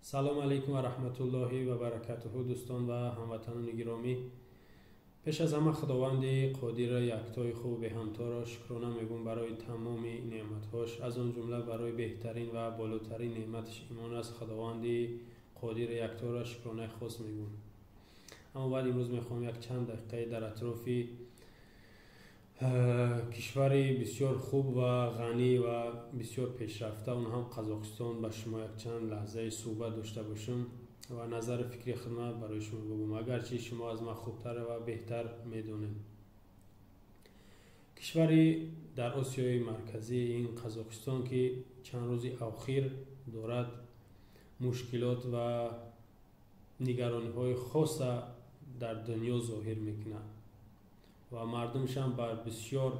Салом алейкум ва раҳматуллоҳи ва баракатуҳу, дӯстон ва ҳамватанони гиромӣ. Пеш аз ҳама худованди қодира, яктои хубу беҳамторо шукрона мегӯм барои тамоми неъматҳош, аз он ҷумла барои беҳтарин ва болотарин неъматаш имон аст. Худованди қодира якторо шукронаи хос мегӯм. Аммо баъд имрӯз мехоҳам як чанд дақиқае дар атрофи кишвари бисёр хуб ва ғанӣ ва бисёр пешрафта, он ҳам Қазоқистон, ба шумо якчанд лаҳзаи суҳбат дошта бошам ва назару фикри худма барои шумо бигӯм, агарчи шумо аз ман хубтар ва беҳтар медонед. Кишвари дар Осиёи Марказӣ, ин Қазоқистон, ки чанд рӯзи охир дорад мушкилот ва нигарониҳои хоса дар дунё зоҳир мекунад ва мардумшам бар бисёр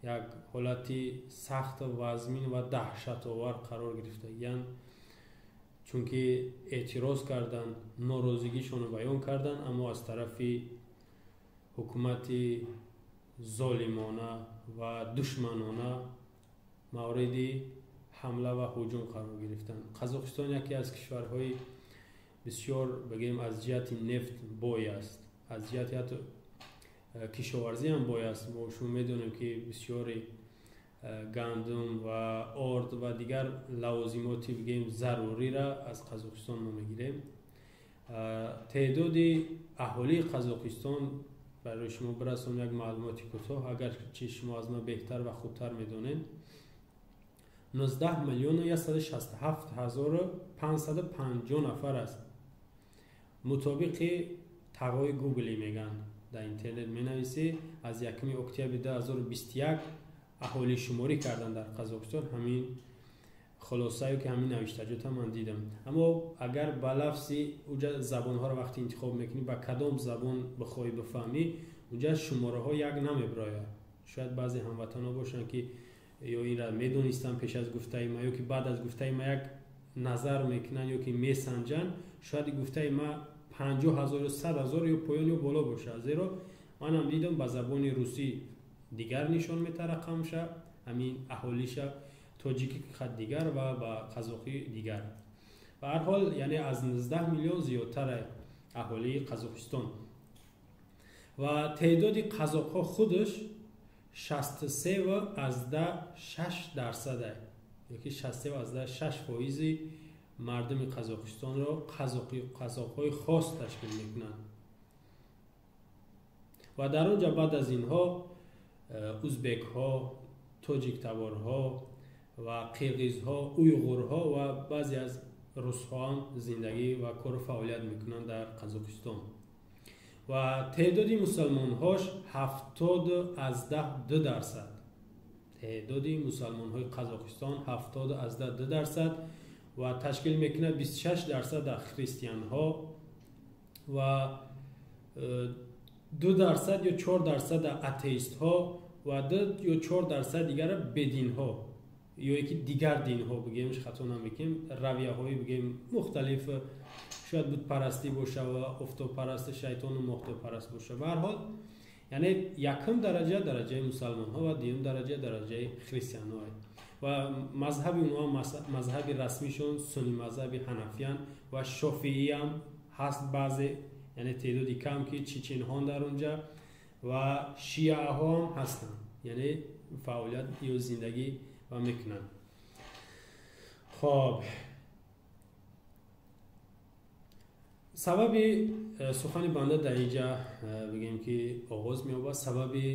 як ҳолати сахт, вазмин ва даҳшатовар қарор гирифтагиянд, чунки эътироз карданд, норозигишонро баён карданд, аммо аз тарафи ҳукумати золимона ва душманона мавриди ҳамла ва ҳуҷум қарор гирифтанд. Қазоқистон яке аз кишварҳои бисёр, бигӯем, аз ҷиҳати нефт бой аст, аз ҷиҳати ҳатто кишоварзӣ ҳам бой аст. Мо шумо медонем, ки бисёри гандум ва орд ва дигар лавозимоти, бигӯем, зарурира аз Қазоқистон мо мегирем. Теъдоди аҳолии Қазоқистон барои шумо бирасонам як маълумоти кӯтоҳ, агарчи шумо аз ман беҳтар ва хубтар медонед. 19 миллиону 167 ҳазору 550 нафар аст. Мутобиқи тағои Гугли мегӯянд, дар интернет менависӣ, аз 1 октябри 2021 аҳолишуморӣ карданд дар Қазоқистон. Ҳамин хулосае ки ҳамин навиштаҷота ман дидам. Аммо агар ба лафзи уҷа забонҳоро вақте интихоб мекунӣ, ба кадом забон бихоҳӣ бифаҳмӣ, уҷа шумораҳо як намебирояд. Шояд баъзе ҳамватанҳо бошанд, ки ё инра медонистанд пеш аз гуфтаи ма, ё ки баъд аз гуфтаи ма як назар мекунанд, ё ки месанҷанд. Шояд гуфтаи ма 50 000 ё 100 000 ё поён ё боло бошад, зеро манам дидам, ба забони русӣ дигар нишон метаҳад рақамша, ҳамин аҳолиша, тоҷикӣ хат дигар ва ба қазоқӣ дигар. Ба ҳар ҳол, яъне аз 19 миллион зиёдтар аҳолии Қазоқистон ва теъдоди қазоқҳо худаш 63,6%, ёки 63,6% мардуми Қазоқистонро қазоқҳои хос ташкил мекунанд. Ва дар он ҷо баъд аз инҳо узбекҳо, тоҷиктаборҳо ва қирғизҳо, уйғурҳо ва баъзе аз русҳо ҳам зиндагӣ ва кору фаъолият мекунанд дар Қазоқистон. Ва теъдоди мусалмонҳош 70,2%. Теъдоди мусалмонҳои Қазоқистон 70,2% ва ташкил мекунад 26% дар христианҳо ва 2% ё 4% дар атеистҳо ва 2 ё 4% дигара бединҳо, ё ки дигар динҳо бигӯем, хато намекунем, равияҳои, бигӯем, мухталиф, шояд бутпарастӣ боша ва офтобпарасти, шайтону моҳтобпараст боша. Ба ҳар ҳол, яъне якум дараҷа дараҷаи мусалмонҳо ва дуюм дараҷа дараҷаи христианҳо ва мазҳаби онҳо, мазҳаби расмишон сунни мазҳаби ҳанафиян ва шофииам ҳаст баъзе, яъне теъдоди кам, ки чеченҳо дар онҷа ва шиаҳо ҳам ҳастанд, яъне фаъолият ё зиндагӣ ва мекунанд. Хоб, сабаби сухани банда дар инҷа, бигем, ки оғоз меёбад, сабаби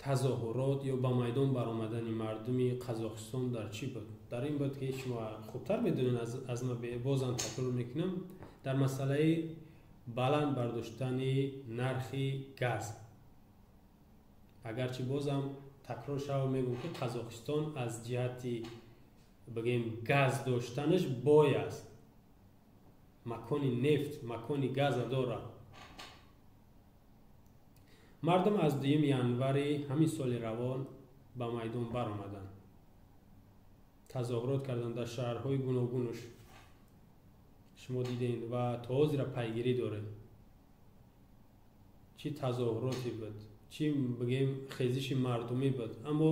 тазоҳурот ё ба майдон баромадани мардуми Қазоқистон дар чӣ буд? Дар ин буд, ки шумо хубтар медонед аз ма, бозам такрор мекунам, дар масъалаи баланд бардоштани нархи газ. Агарчи бозам такрор шава мегӯм, ки Қазоқистон аз ҷиҳати, бигем, газ доштанаш бой аст, макони нефт, макони газа дорад. Мардум аз 2 январи ҳамин соли равон ба майдон баромаданд, тазоҳурот карданд дар шаҳрҳои гуногунаш. Шумо дидем ва то ҳозира пайгирӣ дорем, чӣ тазоҳуроте буд, чӣ, бигем, хезиши мардумӣ буд. Аммо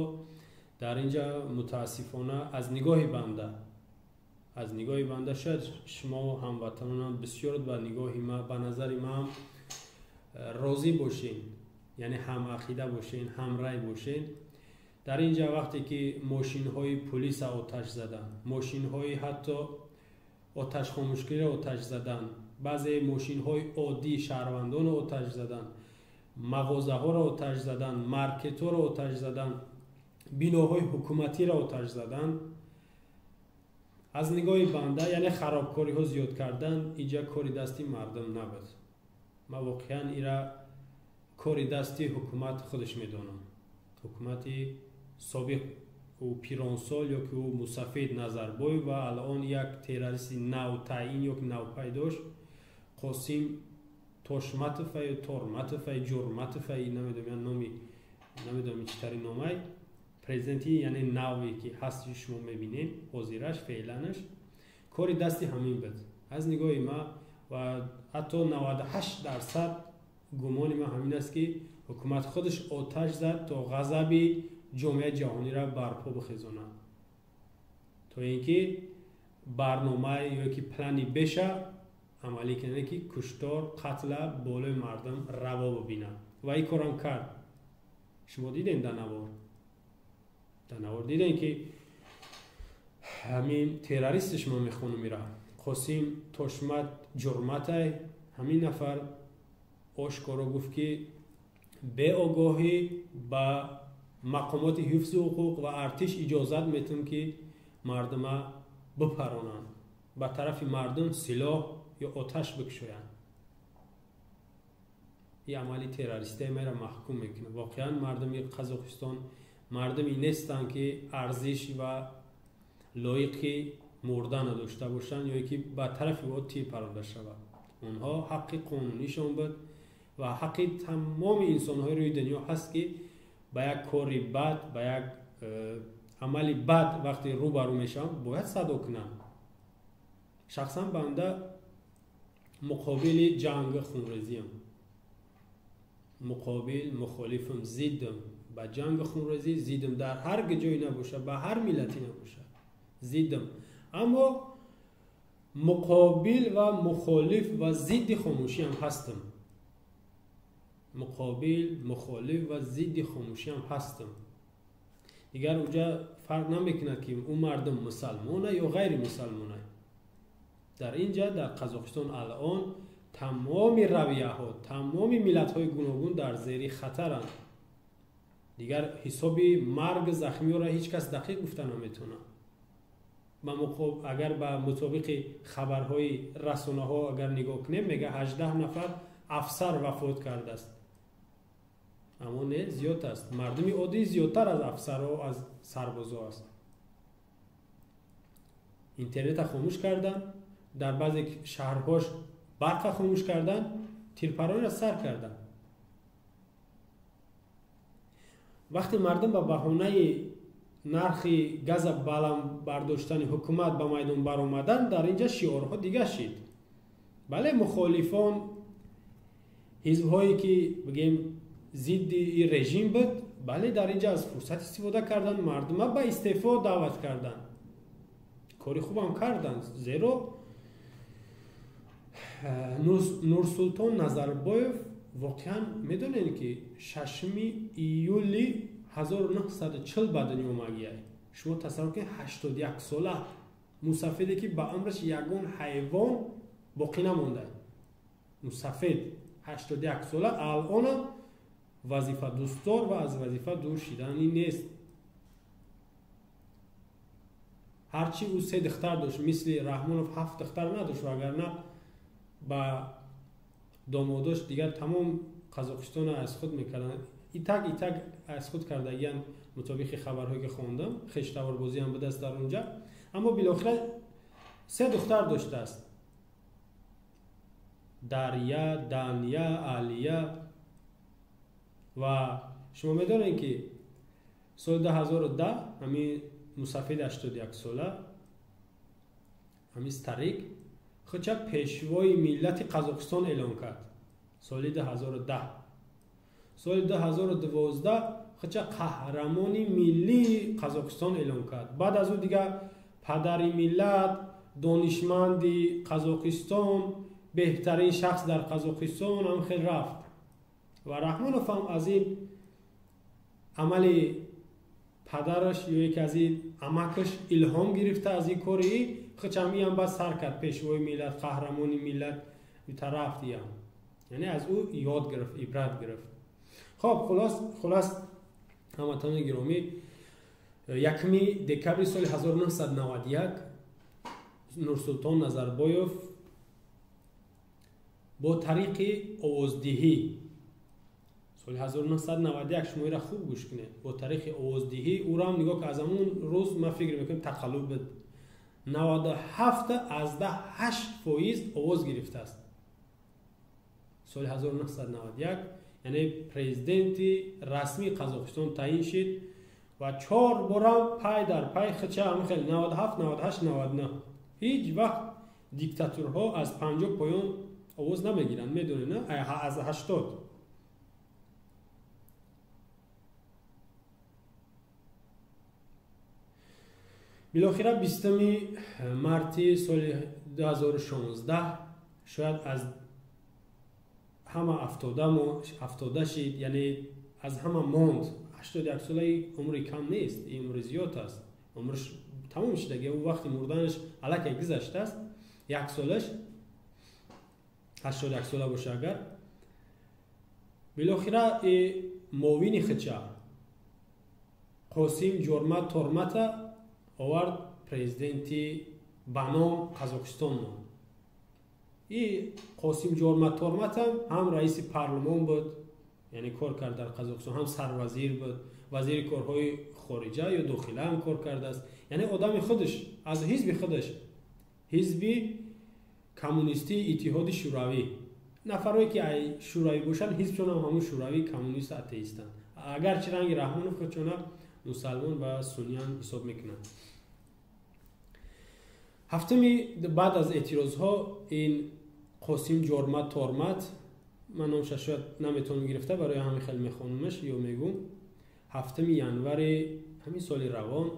дар инҷа мутаассифона, аз нигоҳи банда, Аз нигоҳи банда шояд шумо ҳамватанонам бисёр ба нигоҳи ма, ба назари ман розӣ бошен, яъне ҳамақида бошен, ҳамрай бошен. Дар ин ҷа вақте ки мошинҳои пулиса оташ задан, мошинҳои ҳатто оташхомӯшкиро оташ задан, баъзе мошинҳои оддии шаҳрвандонро оташ задан, мағозаҳоро оташ задан, маркетҳоро оташ задан, биноҳои ҳукуматиро оташ задан, аз нигоҳи банда, яъне харобкориҳо зиёд кардан, инҷа кори дасти мардум набуд. Ман воқеан ира кори дасти ҳукумат худаш медонам. Ҳукумати собиқ ӯ пиронсол ё ки ӯ мусафид Назарбоев ва алон як террористи навтаъин ё ки навпайдош Қосим Тошматова ё Торматова, Ҷурматова, намедонам номи, намедонам чӣ тари номай, президенти яъне наве ки ҳаст, шумо мебинем ҳозираш, феъланаш, кори дасти ҳамин буд. Аз нигоҳи ма ва ҳатто 98% гумони ман ҳамин аст, ки ҳукумат худаш оташ зад то ғазаби ҷомеаи ҷаҳониро барпо бихезонад, то ин ки барномаи ё ки плани беша амалӣ кунад, ки куштор, қатла болои мардум раво бибинад. Ва ин корам кард. Шумо дидем дар навор, дар навор дидем, ки ҳамин террористи шумо мехонум, ира Қосим Тошмат Ҷурматай, ҳамин нафар ошкоро гуфт, ки беогоҳӣ ба мақомоти ҳифзи ҳуқуқ ва артиш иҷозат метавон, ки мардума бипаронанд, ба тарафи мардум силоҳ ё оташ бикушоянд. Ин амали террористия мера маҳкум мекунад. Воқеан мардуми Қазоқистон мардуме нестанд, ки арзиш ва лоиқи мурдана дошта бошанд ё ки ба тарафи о тир паронда шавад. Онҳо ҳаққи қонунишон буд ва ҳаққи тамоми инсонҳои рӯи дунё ҳаст, ки ба як кори бад, ба як амали бад вақте рӯбарӯ мешаванд, бояд садо кунанд. Шахсан банда муқобили ҷанги хунрезиам, муқобил, мухолифам, зиддам ба ҷанги хунрезӣ, зиддам дар ҳар ҷое набошад, ба ҳар миллате набошад, зиддам. Аммо муқобил ва мухолиф ва зидди хомӯшиам ҳастам. Муқобил, мухолиф ва зидди хомӯшиам ҳастам. Дигар уҷа фарқ намекунад, ки ӯ мардум мусалмона ё ғайри мусалмона. Дар ин ҷа, дар Қазоқистон, алон тамоми равияҳо, тамоми миллатҳои гуногун дар зери хатаранд. Дигар ҳисоби марг, захмиёро ҳеҷ кас дақиқ гуфта наметавонад. Агар ба мутобиқи хабарҳои расонаҳо агар нигоҳ кунем, мега 18 нафар афсар вафот кардааст. Аммо не, зиёд аст. Мардуми оддӣ зиёдтар аз афсарҳо, аз сарбозо аст. Интернета хомӯш кардан, дар баъзе шаҳрҳош барқа хомӯш кардан, тирпаронро сар кардан. Вақте мардум ба баҳонаи нархи газа баланд бардоштани ҳукумат ба майдон баромадан, дар ин ҷа шиорҳо дигар шид. Бале, мухолифон, ҳизбҳое ки бигем зидди ин режим буд, бале, дар ин ҷа аз фурсат истифода карданд, мардума ба истеъфо даъват карданд. Кори хубам карданд, зеро Нурсултон Назарбоев воқеан медонед, ки 6 июли 1940 ба дунё омагиай. Шумо тасаввур кунед, 81 сола мусафеде, ки ба умраш ягон ҳайвон боқӣ намонда. Мусафед 81 сола алонам вазифадӯстдор ва аз вазифа дур шидани нест. Ҳарчи ӯ се духтар дошт, мисли Раҳмонов ҳафт духтар надошт, вагарна ба домодош дигар тамом Қазоқистонро аз худ мекарданд. Итак, итак аз худ кардагиян, мутобиқи хабарҳое ки хондам, хештаворбозиам будааст дар онҷа. Аммо билохира се духтар доштааст: Дарья, Дания, Алия. Ва шумо медонед, ки соли 2010 ҳамин мусафиди 81 сола, ҳамин старик, худша пешвои миллати Қазоқистон эълон кард соли 2010. Соли 2012 худша қаҳрамони миллии Қазоқистон эълон кард. Баъд аз ӯ дигар падари миллат, донишманди Қазоқистон, беҳтарин шахс дар Қазоқистон ҳам хел рафт. Ва Раҳмонов ҳам аз ин амали падараш ё яке аз ин амакаш илҳом гирифта, аз ин кори худшам иам баъд сар кард, пешвои миллат, қаҳрамони миллат рафт иам. Яъне аз ӯ ёд гирифт, ибрат гирифт. Хоб, хулос ҳамватанони гиромӣ, 1 декабри соли 1991 Нурсултон Назарбоев бо тариқи овоздиҳӣ соли 1991, шумо инро хуб гӯш кунед, бо тариқи овоздиҳӣ ӯро ҳам нигоҳ, аз ҳамон рӯз ман фикр мекунам тақаллуб буд, 97.8% овоз гирифтааст соли 1991, яъне президенти расмии Қазоқистон таъин шид ва 4 борам пай дар пай хича ҳам хел 97, 98, 99. Ҳеҷ вақт диктатурҳо аз 50 поён овоз намегиранд, медонед, на? Аз 80. Билохира 20 марти соли 2016 шояд аз ҳама афтода шид, яъне аз ҳама монд. 81 солаи умри кам нест, ин умри зиёд аст, умрш тамом шидаги, ӯ вақти мурданаш аллакай гузаштааст, як солаш 81 сола боша агар. Билохира муовини хича Қосим Ҷормат Тормата овард президенти ба ном Қазоқистон монд. И Қосим Ҷормат Торматам ҳам раиси парлумон буд, яъне кор кард дар Қазоқистон, ҳам сарвазир буд, вазири корҳои хориҷа ё дохила ҳам кор кардааст. Яъне одами худаш аз ҳизби худаш, ҳизби коммунистии Иттиҳоди Шӯравӣ, нафарое ки ай шӯравӣ бошанд, ҳизбшон ҳам ҳамун шӯравӣ коммунист атеистанд, агарчи ранги Раҳмонов худшона мусалмон ва сунниан ҳисоб мекунанд. Ҳафтуми баъд аз эътирозҳо ин Қосим Ҷормат Тормат, ман номша шояд наметавонам гирифта, барои ҳамин хел мехонамаш ё мегӯм, 7 январи ҳамин соли равон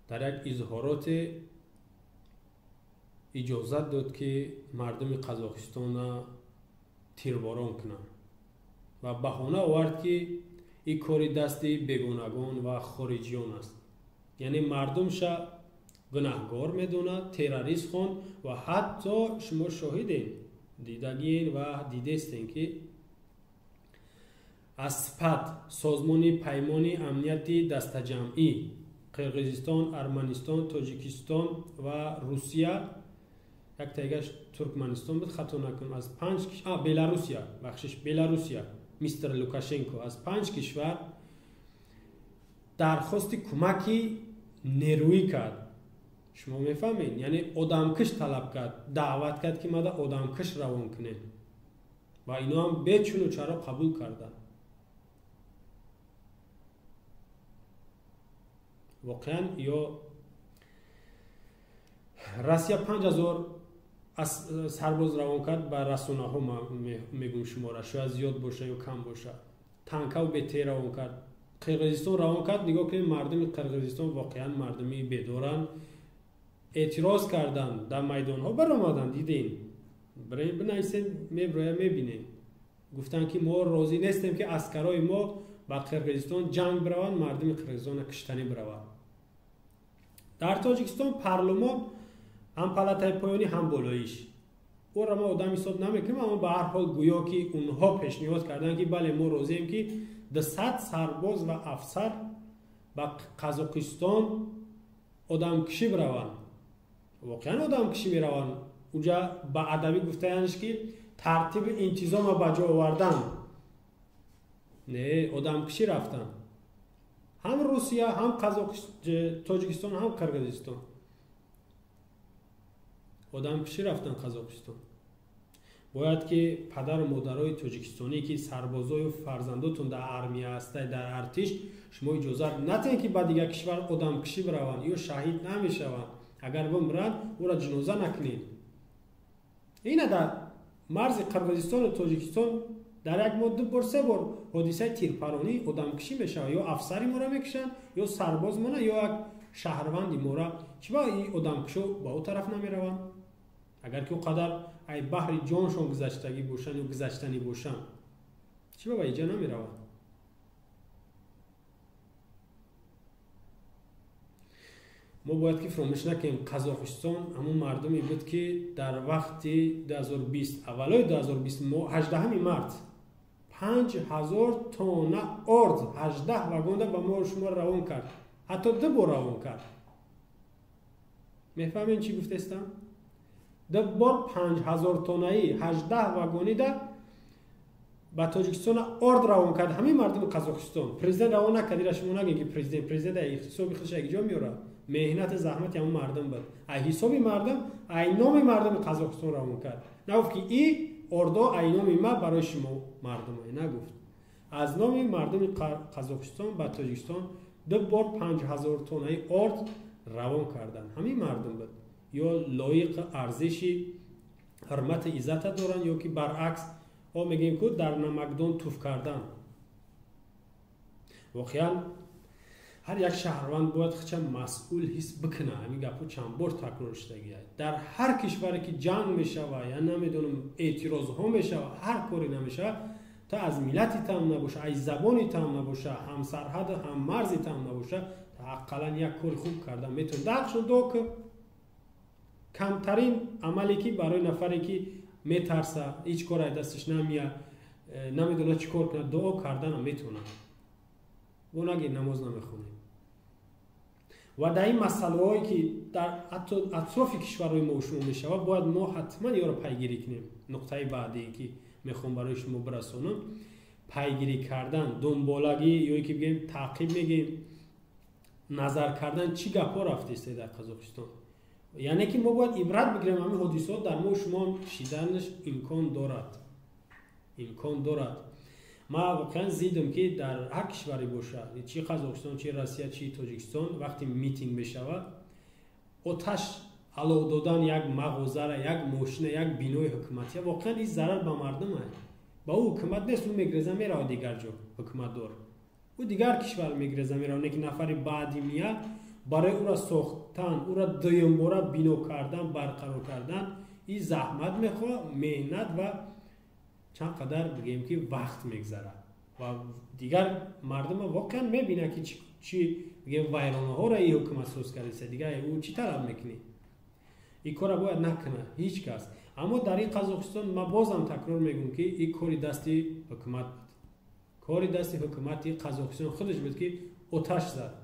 дар як изҳороте иҷозат дод, ки мардуми Қазоқистонро тирборон кунанд ва баҳона овард, ки ин кори дасти бегонагон ва хориҷиён аст. Яъне мардумша гунаҳгор медонад, террорист хонд ва ҳатто шумо шоҳидед, дидагиен ва дидестен, ки аз СПАД, созмони паймони амнияти дастаҷамъӣ, Қирғизистон, Арманистон, Тоҷикистон ва Русия, як тайгаш Туркманистон буд, хато накунам, аз 5 Беларусия, бахшиш, Беларусия, мистер Лукашенко, аз 5 кишвар дархости кӯмаки нерӯӣ кард. Шумо мефаҳмед, яъне одамкиш талаб кард, даъват кард, ки мада одамкиш равон кунед, ва ино ҳам бечуну чаро қабул карданд. Воқеан ё Россия 5000 сарбоз равон кард, ба расонаҳо мегӯм шумора, шояд зиёд боша ё кам боша. Танкаву БТ равон кард, Қирғизистон равон кард. Нигоҳ кунед, мардуми Қирғизистон воқеан мардуми бедоранд, эътироз карданд, дар майдонҳо баромаданд, дидем, бинависем, меброя, мебинем. Гуфтанд, ки мо розӣ нестем, ки аскарои мо ба Қирғизистон ҷанг бираванд, мардуми Қирғизистонро киштанӣ бираванд. Дар Тоҷикистон парлумон ҳам палатаи поёнӣ, ҳам болоиш, ӯро мо одам ҳисоб намекунем, аммо ба ҳар ҳол гӯё ки онҳо пешниҳод карданд, ки бале, мо розием, ки 200 сарбоз ва афсар ба Қазоқистон одамкишӣ бираванд. Воқеан одамкишӣ мераванд. Уҷа ба адабӣ гуфтаянш, ки тартиби интизомро ба ҷо овардан, не, одамкишӣ рафтанд. Ҳам Русия, ҳам Тоҷикистон, ҳам Қирғизистон одамкишӣ рафтан Қазоқистон. Бояд ки падару модарои тоҷикистонӣ, ки сарбозою фарзандотон дар армия ҳастад, дар артиш, шумо иҷозат натиҳед, ки ба дигар кишвар одамкишӣ бираванд, ё шаҳид намешаванд. Агар бимиранд, ӯро ҷиноза накунед. Ина дар марзи Қирғизистону Тоҷикистон дар як моҳ 2 бор 3 бор ҳодисаи тирпаронӣ, одамкишӣ мешавад. Ё афсари моро мекушанд, ё сарбоз мона, ё як шаҳрванди мора чӣ ба ин одамкушо ба ӯ тараф намераванд? Агар ки ӯ қадар ай баҳри ҷоншон гузаштагӣ бошанд ё гузаштанӣ бошанд, чӣ ба иҷа намераванд? Мо бояд ки фаромӯш накунем, Қазоқистон ҳамон мардуме буд, ки дар вақти 2020, аввалои 2020, 18 март 5000 тонна орд 18 вагонда ба мо шумо равон кард, ҳатто 2 бор равон кард. Мефаҳмем чӣ гуфтестам? 2 бор 5000 тоннаи 18 вагонида ба Тоҷикистон орд равон кард. Ҳамин мардуми Қазоқистон. Президент равон накард, ира шумо нагӯед ки президент ҳисоби худаш якҷо меорад. Меҳнати заҳмати ҳамон мардум буд. Ай ҳисоби мардум, ай номи мардуми Қазоқистон равон кард. Нагуфт ки и ордо ай номи ма барои шумо мардум, нагуфт. Аз номи мардуми Қазоқистон ба Тоҷикистон 2 бор 5000 тоннаи орд равон карданд. Ҳамин мардум буд. Ё лоиқ арзиши ҳурмати иззата доранд, ё ки баръакс о мегӯем ку дар намакдон туф кардан. Воқеан ҳар як шаҳрванд бояд худша масъул ҳис бикунад. Ҳамин гапҳо чанд бор такрор шудагиаст. Дар ҳар кишваре ки ҷанг мешавад, я намедонам эътирозҳо мешавад, ҳар коре намешавад, та аз миллати там набоша, аз забони там набоша, ҳамсарҳаду ҳаммарзи там набоша, та ақаллан як кори хуб кардан метавон. Дахшон до ки камтарин амале ки барои нафаре ки метарса, ҳеҷ кор аз дасташ намеяд, намедонад чӣ кор кунад, дуо карданам метавонад. Бо наги намоз намехонем. Ва дар ин масъалаҳое ки дар атрофи кишварҳои мо шумо мешавад, бояд мо ҳатман ёро пайгирӣ кунем. Нуқтаи баъдие ки мехоҳам барои шумо бирасонам, пайгирӣ кардан, дунболагӣ ё ки бигӯем таъқиб мегӯем, назар кардан чӣ гапҳо рафтааст дар Қазоқистон. Яъне ки мо бояд ибрат бигирем, ҳамин ҳодисаҳо дар мо шумо шиданаш имкон дорад. Имкон дорад. Ма воқеан зидам ки дар ҳар кишваре бошад, чи Қазоқистон, чи Россия, чи Тоҷикистон, вақте митинг мешавад, оташ алов додан як мағозара, як мошина, як бинои ҳукуматия, воқеан ин зарар ба мардум аст. Ба ӯ ҳукумат нест, ӯ мегреза меравад дигар ҷо, ҳукуматдор. Ӯ дигар кишвар мегреза меравад, не ки нафари баъди меяд, барои ӯра сохтан, ӯра дуюмбора бино кардан, барқарор кардан, ин заҳмат мехоҳад, меҳнат ва чанд қадар бигӯем ки вақт мегзарад. Ва дигар мардум воқеан мебинад ки чӣ бигӯем вайронаҳоро ин ҳукумат соз кардааст, дигар ӯ чӣ талаб мекунӣ? Ин корро бояд накунад ҳеҷ кас. Аммо дар ин Қазоқистон ман бозам такрор мегӯям ки ин кори дасти ҳукумат буд. Кори дасти ҳукумати Қазоқистон худаш буд ки оташ зад,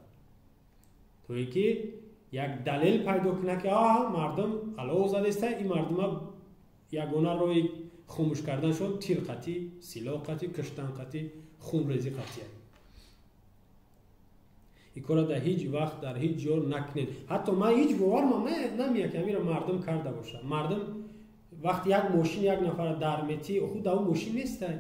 то ин ки як далел пайдо кунад ки мардум алов задааст, ин мардума ягона роҳи хомӯш карданшон тир қатӣ, силоҳ қатӣ, куштан қатӣ, хунрезӣ қатӣ. Ин корро дар ҳеҷ вақт дар ҳеҷ ҷо накунед. Ҳатто ман ҳеҷ боварам намеяд ки ҳаминро мардум карда бошад. Мардум вақти як мошин як нафарро дар метӣ, худ дар ӯ мошин нестай,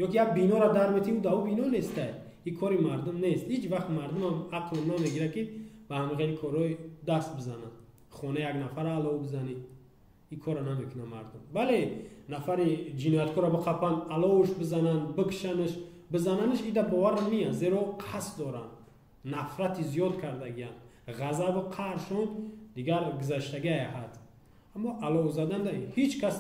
ё ки як бинора дар метӣ, ӯ дар ӯ бино нестай. Ин кори мардум нест. Ҳеҷ вақт мардумам ақлам намегирад ки ба ҳамин корҳои даст бизанад, хона як нафарро алов бизанӣ. Ин корро намекунад мардум. Бале, нафари ҷинояткорро биқапанд, аловш бизананд, бикшанаш, бизананаш, ида бовар намеяд, зеро қасд доранд, нафрати зиёд кардагиянд, ғазабу қаҳршон дигар гузаштагиай ҳад. Аммо алов заданда ҳеҷ кас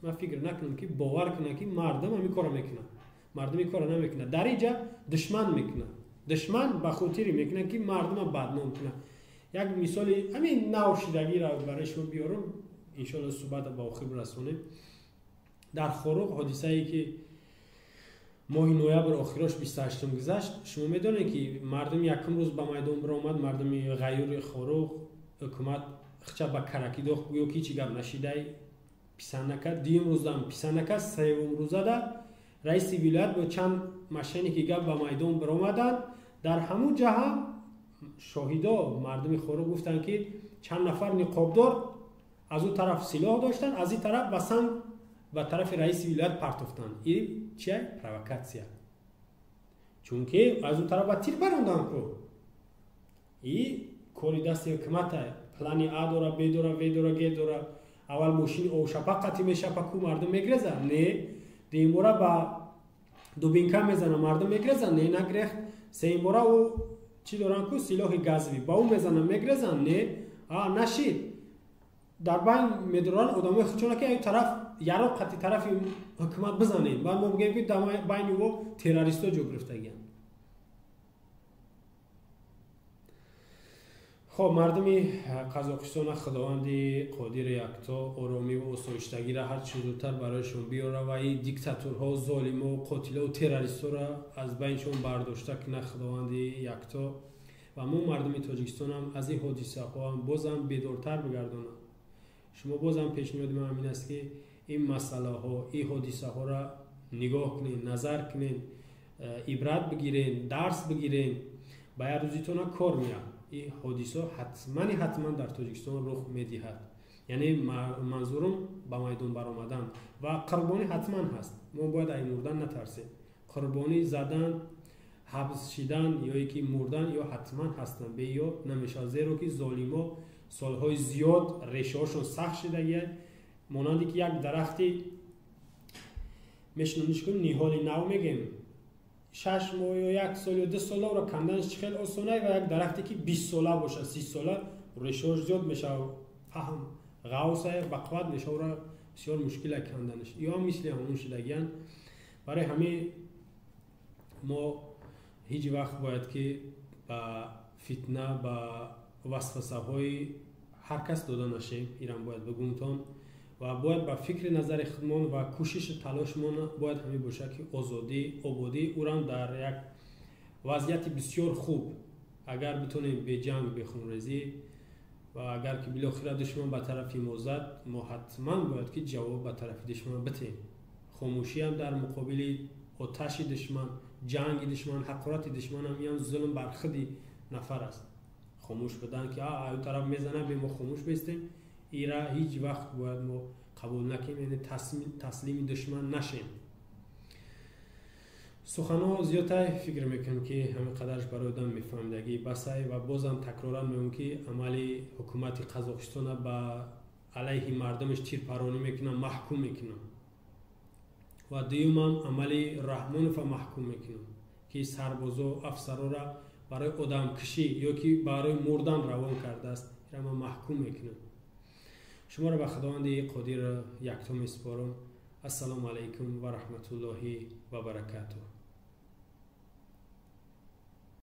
ман фикр накунам ки бовар кунад ки мардум ҳамин корро мекунад. Мардум ин корро намекунад. Дар инҷа душман мекунад. Душман ба хотире мекунад ки мардумро бадном кунад. Як мисоли ҳамин навшидагиро барои шумо биёрам, иншоалло суҳбатро ба охир расонем. Дар Хоруғ ҳодисае ки моҳи ноябр охирош 28 гузашт, шумо медонед ки мардум якум рӯз ба майдон баромад, мардуми ғайюри Хоруғ, ҳукумат хча ба каракидох гӯё ки ҳеҷ гап нашидай, писанд накард. Дуюм рӯзам писанд накард, сеюм рӯзада раиси вилоят бо чанд мошенники гап ба майдон баромаданд. Дар ҳамун ҷа ҳам шоҳидо мардуми Хоруғ гуфтанд ки чанд нафар ниқобдор аз ӯ тараф силоҳ доштанд, аз ин тараф ба санг ба тарафи раиси вилоят партофтанд. Ин чия? Провокатсия. Чунки аз ӯ тараф ба тир баронданд ку. Ин кори дасти ҳукумата, плани А дора, Б дора, В дора, Г дора. Аввал мошини овшапа қатӣ мешапа, ку мардум мегреза? Не. Дуюмбора ба дубинка мезана, мардум мегреза? Не, нагрехт. Сеюмбора ӯ Чӣ доранд ку силоҳи газвӣ ба ӯ мезананд, мегрезанд, не нашид дар байн медоранд одамои худшона ки аю тараф яроқ қати тарафи ҳукумат бизанем, баъд мо бигӯем ки дар байни ӯ террористҳо ҷо гирифтагианд. Хоб, мардуми Қазоқистона Худованди қодири якто оромӣ ва осоиштагиро ҳарчи зудтар барояшон биёра ва ин диктаторҳо, золимо, қотило, террористҳоро аз байншон бардошта кунад Худованди якто. Ва мо мардуми Тоҷикистонам аз ин ҳодисаҳоам бозам бедортар бигардонад. Шумо бозам пешниҳоди ман ҳамин аст ки ин масъалаҳо, ин ҳодисаҳоро нигоҳ кунед, назар кунед, ибрат бигиред, дарс бигиред, ба як рӯзитона кор меяд. Ин ҳодиса ҳатман дар Тоҷикистон рух медиҳад. Яъне манзурум ба майдон баромадан ва қурбонӣ ҳатман ҳаст. Мо бояд ай мурдан натарсем. Қурбонӣ задан, ҳабс шидан ё ки мурдан ё ҳатман ҳастанд, бе ё намешавад, зеро ки золимо солҳои зиёд решаҳошон сахт шидагианд. Монанде ки як дарахти мешинониш кун, ниҳоли нав мегем, 6 моҳ ё 1 сол ё 2 сола ӯро канданаш чӣ хел осона, ва як дарахте ки 20 сола бошад, 30 сола, решаҳош зиёд мешавад, паҳн ғавса ба қувват мешавад, ӯро бисёр мушкил канданаш. Ё ҳам мисли ҳамон шидагианд. Барои ҳамин мо ҳеҷ вақт бояд ки ба фитна, ба васвасаҳои ҳар кас дода нашем, ирам бояд бигӯмтон, ва бояд ба фикри назари худмон ва кӯшиши талошмон бояд ҳамин бошад ки озодӣ, ободӣ ӯрам дар як вазъияти бисёр хуб, агар битонем беҷанг, бехунрезӣ, ва агар ки билохира душман ба тарафи мо зад, мо ҳатман бояд ки ҷавоб ба тарафи душман битем. Хомӯшиам дар муқобили оташи душман, ҷанги душман, ҳақорати душманам иам зулм бар худи нафар аст. Хомӯш будан ки аю тараф мезана, бе мо хомӯш бестем, ира ҳеҷ вақт бояд мо қабул накунем, яъне таслими душман нашем. Суханҳо зиёдтай, фикр мекунам ки ҳамин қадарш барои одам мефаҳмидагӣ басай, ва бозам такроран мегӯям ки амали ҳукумати Қазоқистона ба алайҳи мардумаш тирпаронӣ мекунам, маҳкум мекунам, ва дуюмам амали Раҳмонова маҳкум мекунам ки сарбозо, афсарора барои одамкушӣ ё ки барои мурдан равон кардааст, ира ман маҳкум мекунам. Шуморо ба Худованди қодир якто месупорам. Ассалому алайкум ва раҳматуллоҳи ва баракатуҳ.